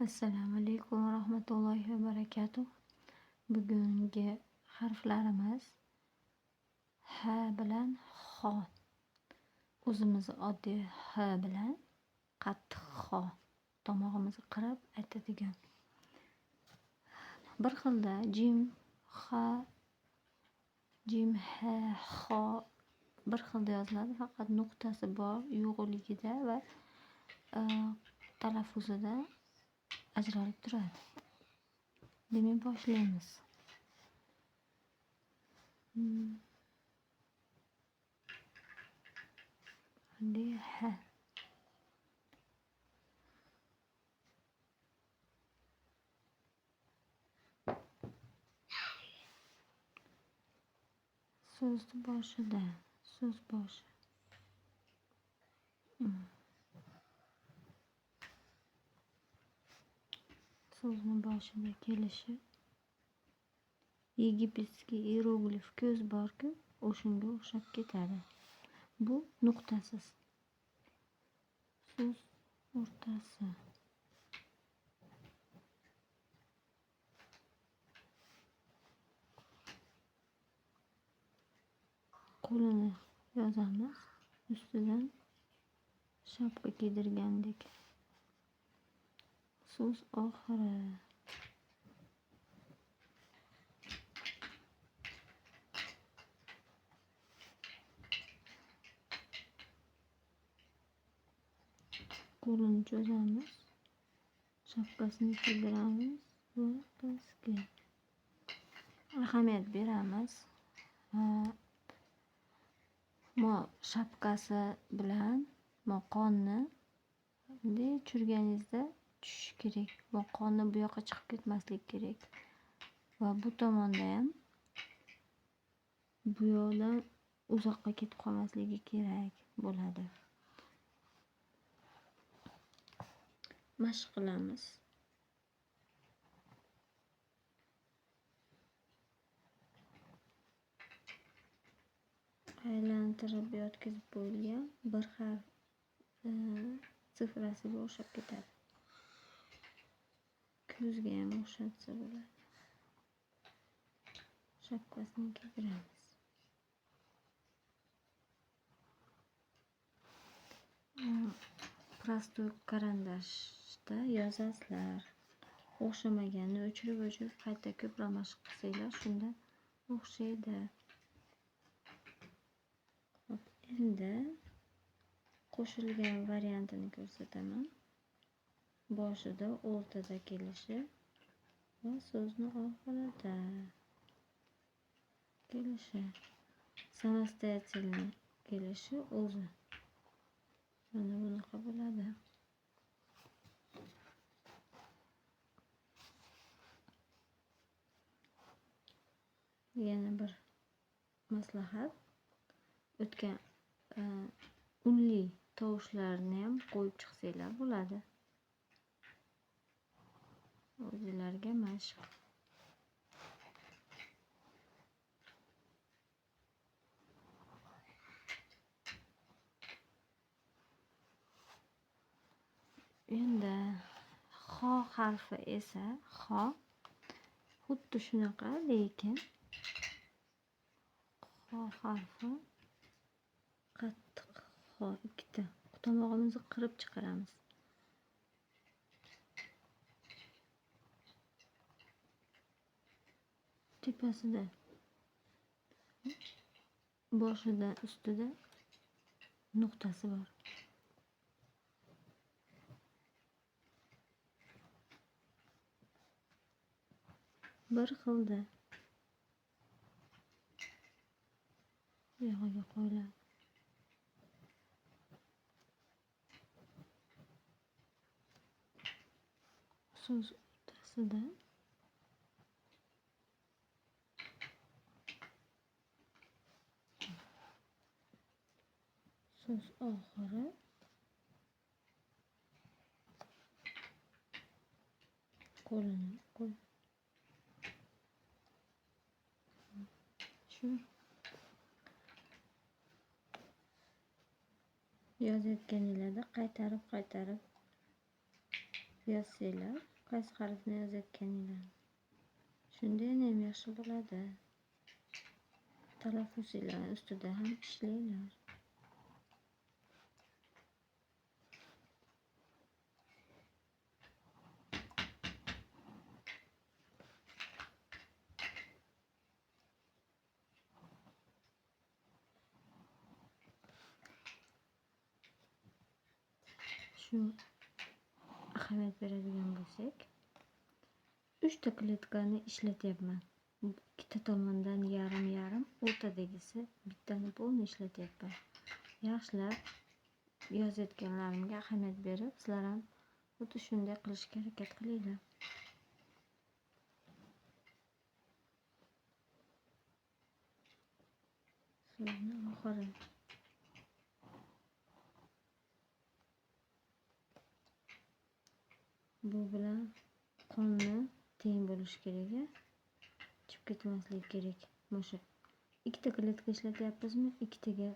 Assalomu alaykum va rahmatullohi va barakatuh. Bugungi harflarimiz H bilan Xo. O'zimizni oddiy H bilan qattiq Xo. Tomog'imizni qirib aytadigan. Bir xilda jim, X, jim, H, Xo bir xilda yoziladi, faqat nuqtasi bor yo'qligida va talaffuzida ajralib turadi. Demak, boshlaymiz. Oddiy H. So'zni boshida, so'z boshi. So'zni boshida kelishi. Египетский iyeroglif ko'z bor-ku, o'shanga o'xshab ketadi. Bu nuqtasiz. So'z o'rtasi. Qo'lini yozamiz, ustidan shapka kiydirgandek. So'z oxiri. Qo'lini cho'zamiz, shapkasini kiydiramiz va pastga. Ahamiyat beramiz. Mo shapkasi bilan mo qonni bunday tushirganingizda tushishi kerak. Mo qonni bu yoqqa chiqib ketmasligi kerak. Va bu tomonda ham bu yoqdan uzoqqa ketib qolmasligi kerak bo'ladi. Mashq qilamiz. Aylantirib yotkizib qo'yilgan bir harf sifrasiga o'xshab ketadi. Ko'zga ham o'xshatsa bo'ladi. Shapkasini kiydiramiz. Простой karandashda yozasizlar. O'xshamaganini o'chirib-o'chirib qayta ko'proq mashq qilsanglar, shunda o'xshaydi. Hop, endi qo'shilgan variantini ko'rsataman. Boshida, o'rtada kelishi va so'zni oxirida kelishi. Самостоятельно kelishi o'zi. Mana bunaqa bo'ladi. Yana bir maslahat. O'tgan unli tovushlarni ham qo'yib chiqsanglar bo'ladi. O'zinglarga mashq. Endi Xo harfi esa Xo xuddi shunaqa, lekin Xo harfi qattiq Xo ikkita. Tomog'imizni qirib chiqaramiz. Tepasida, boshida, ustida nuqtasi bor. Bir xilda buyog'iga qo'yiladi. So'z o'rtasida so'z oxiri qo'lini qo'y. Shu yozayotganinglarda qaytarib qaytarib Yozsanglar, qaysi harfni yozayotganinglarni. Shunda yanayam yaxshi bo'ladi. Talaffuzinglar ustida ham ishlanglar. Shu ahamiyat beradigan bo'lsak, 3 ta kletkani ishlatyapman. Ikkita tomondan yarim-yarim, o'rtadagisi bittani polni ishlatyapman. Yaxshilab yozayotganlarimga ahamiyat berib, sizlar ham xuddi shunday qilishga harakat qilinglar. So'zni oxiri. Bu bilan qonni teng bo'lishi kerak, chiqib ketmasligi kerak. Mana shu ikkita kletka ishlatyapmizmi, ikkitaga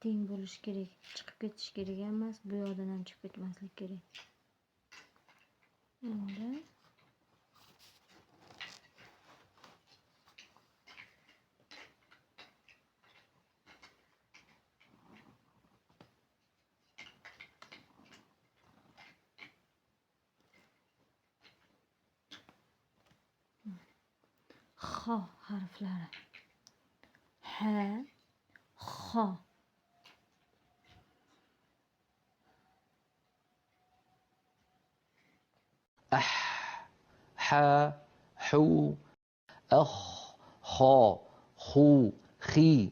teng bo'lishi kerak, chiqib ketishi kerak emas, bu yoqdan ham chiqib ketmasligi kerak. Endi X harflari. H, X. أح، ح، حو، أخ، خا، خو، خي.